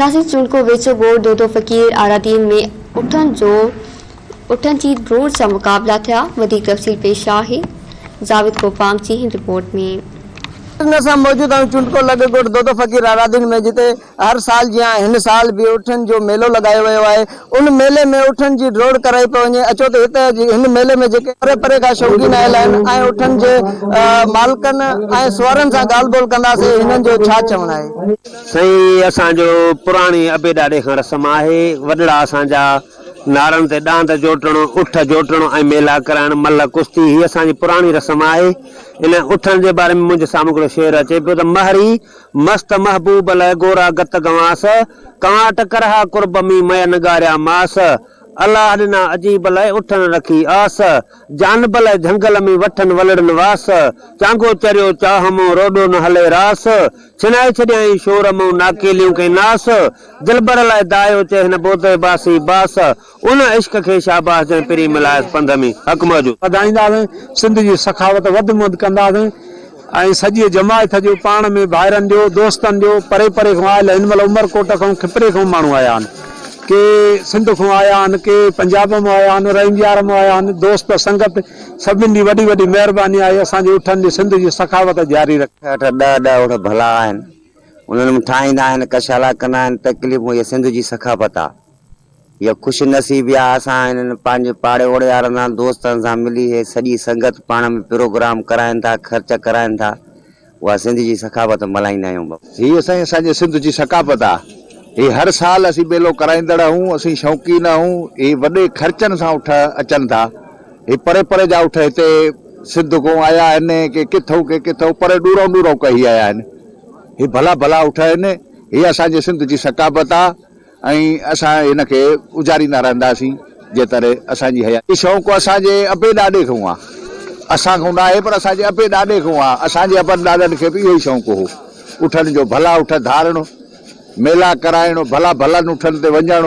ناصر چونڊڪو ويجهو ڳوٺ دودو فقير آرادين ۾ اٺن جو اٺن جي ڊوڙ جا مقابلا ٿيا وڌيڪ تفصيل پيش آهي جاويد گوپانگ جي هن رپورٽ ۾. ان سان موجود آهيون چونڊڪو لڳ ڳوٺ دودو فقير آرادين ۾ جتي هر سال جيان هن سال به اٺن جو ميلو لڳايو ويو آهي ان ميلي ۾ اٺن جي ڊوڙ ڪرائي پئي وڃي اچو ته هت جي هن ميلي ۾ جيڪي پري پري کان شوقين آيل آهن ۽ اٺن جي مالڪن ۽ سوارن سان ڳالهه ٻولهه ڪنداسين هنن جو ڇا چوڻ آهي. سائين اسان جو پراڻي ابي ڏاڏي کان رسم آهي وڏڙا اسان جا نارن تي ڏاند جوٽڻ اٺ جوٽڻ ۽ ميلا ڪرائڻ ملهه ڪشتي هي اسان جي پراڻي رسم آهي ان اٺن جي باري ۾ منهنجي سامهون هڪڙو شعر اچي پيو ته مهري مست محبوب لئه گورا گت گنواس، ڪنواٽ ڪرها قرب مين مئن ڳاريا ماس، الله ڏنا عجيب لئه اٺن رکي آس، جانب لئه جهنگل مين وٺن ولڙن واس، چانگو چريو چاهه مون روڏو نه هلي راس، ڇنائي ڇڏيائين شور مون ناڪيليون ڪين ناس، دلبر لئه دايو چئه هن بودي باسي باس، ان عشق کي شاباس جنهن پرين ملايس پنڌ ۾، حق موجود. وڌائينداسين، سنڌ جي سخاوت وڌ ۾ وڌ ڪنداسين ۽ سڄيء جماعت جو پاڻ ۾ ڀائرن جو دوستن جو پري پري کان آيل هن مهل عمرڪوٽ کان کپري کان ماڻهو آيا آهن ڪي سنڌ کان آيا آهن ڪي پنجاب مان آيا آهن رحيم يار مان آيا آهن دوست سنگت سڀني جي وڏي وڏي مهرباني آهي اسان جي اٺن جي سنڌ جي سخاوت جاري رکي. اٺ اٺ ڏهه ڏهه اٺ ڀلا آهن انهن ۾ ٺاهيندا آهن ڪشالا ڪندا آهن تڪليفون هيء سنڌ جي سخاوت آ. اها خوش نصيبي آ اسان هنن پنهنجي پاڙي اوڙي وارن سان دوستن سان ملي هي سڄي سنگت پاڻ ۾ پروگرام ڪرائين ٿا خرچ ڪرائين ٿا اها سنڌ جي ثقافت ملهائيندا آهيون بابا. هي سائين اسان جي سنڌ جي ثقافت آ هي هر سال اسين ميلو ڪرائيندڙ آهون اسين شوقين آهون هي وڏي خرچن سان اٺ اچن ٿا هي پري پري جا اٺ هتي سنڌ کان آيا آهن ڪي ڪٿئون ڪي ڪٿئون پري ڏورئون ڏورئون ڪهي آيا آهن هي ڀلا ڀلا اٺ آهن هي اسان جي سنڌ جي ثقافت آ. ۽ اسان هن کي اجاريندا رهنداسين جيتر اسان جي حياتي. هي شوق اسان جي ابي ڏاڏي کان آ. اسان کان ناهي پر اسان جي ابي ڏاڏي کان آ. اسان جي ابن ڏاڏن کي به اهو ئي شوق هو. اٺن جو ڀلا اٺ ڌارڻ، ميلا ڪرائڻ، ڀلا ڀلن اٺن تي وڃڻ.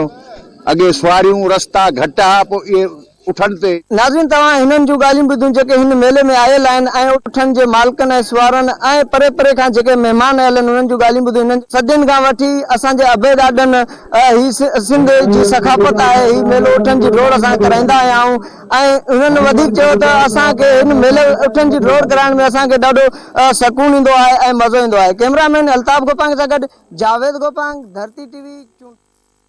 اڳي سواريون، رستا گهٽ ها پوء اهي اٺن تي. ناظرين توهان هنن جون ڳالهيون ٻڌيون جيڪي هن ميلي ۾ آيل آهن ۽ اٺن جي مالڪن ۽ سوارن ۽ پري پري کان جيڪي مهمان آيل آهن انهن جون ڳالهيون ٻڌيون هنن صدين کان وٺي اسان جي ابي ڏاڏن هي سنڌ جي ثقافت آهي هي ميلو اٺن جي ڊوڙ اسان ڪرائيندا آيا آهيون ۽ هنن وڌيڪ چيو ته اسان کي هن ميلي اٺن جي ڊوڙ ڪرائڻ ۾ اسان کي ڏاڍو سڪون ايندو آهي ۽ مزو ايندو آهي ڪئميرا مين الطاف گوپانگ سان گڏ جاويد گوپانگ ڌرتي ٽي وي چونڊ.